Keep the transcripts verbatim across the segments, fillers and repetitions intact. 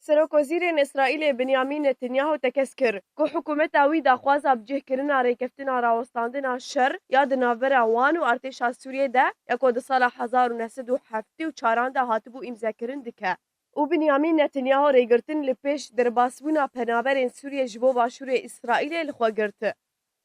Serokwezîrên Îsraîlê Binyamîn Netanyahu tekez kir ku hikûmeta wî daxwaza bicihkirina rêkeftina rawestandina şer ya di navbera wan û artêşa Sûriyê de ya ku di sala hezar û neh sed û heftê û çaran de hatibû îmzekirin dike. Û Binyamîn Netanyahu rêgirtin li pêş derbasbûna penaberên Sûriyê ji bo başûrê Îsraîlê li xwe girt.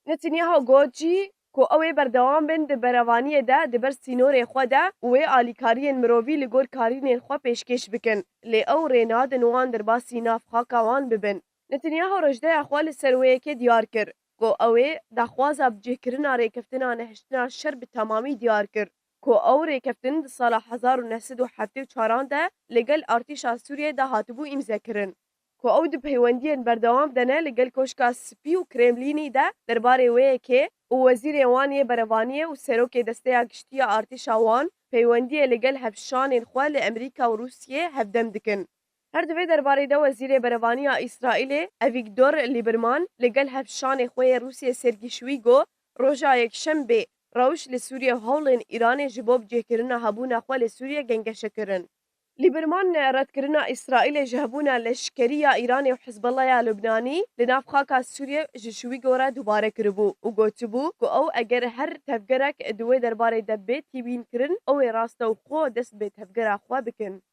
Netanyahu got jî ku ew ê berdewam bin di berevaniyê de di ber sînorê xwe de û wê alîkariyên mirovî li gor karînên xwe pêşkêş bikin, lê ew rê nadin wan derbasî nav xaka wan bibin. Netanyahu rejdeya xwe li ser wê yekê diyar kir ku ew ê daxwaza bicihkirina rêkeftina nehiştina şer bi temamî diyar kir, ku ew rêkeftin di sala hezar û neh sed û heftê û çaran de li gel artêşa Sûriyê de hatibû îmzekirin, ku ew di peywendiyên berdewam de ne li gel Koşka Spî û Kremlînî de derbarê wê yekê û wezîrê wan yê berevaniyê û serokê Desteya Giştî ya Artêşa wan peywendiyê li gel hevşanên xwe li Amerîka û Rûsiyê hevdem dikin. Her di vê derbarê de Wezîrê Berevaniya Îsraîlê Avîgdor Lîberman li gel hevşanê xwe yê Rûsiyê Sergî Şwîgo roja Yekşembê rewş li Sûriyê û hewlên Îranê ji bo bicihkirina hebûna xwe li Sûriyê gengeşe kirin. Lîberman redkirina Îsraîlê ji hebûna leşkerî ya Îranê û Hizbullah ya Lubnanî li nav xaka Sûriyê ji Şwîgo re dubare kiribû û gotibû ku ew eger her tevgerek di wê derbarê de bê tîbînkirin, ew ê rastewxo dest bi tevgera xwe bikin.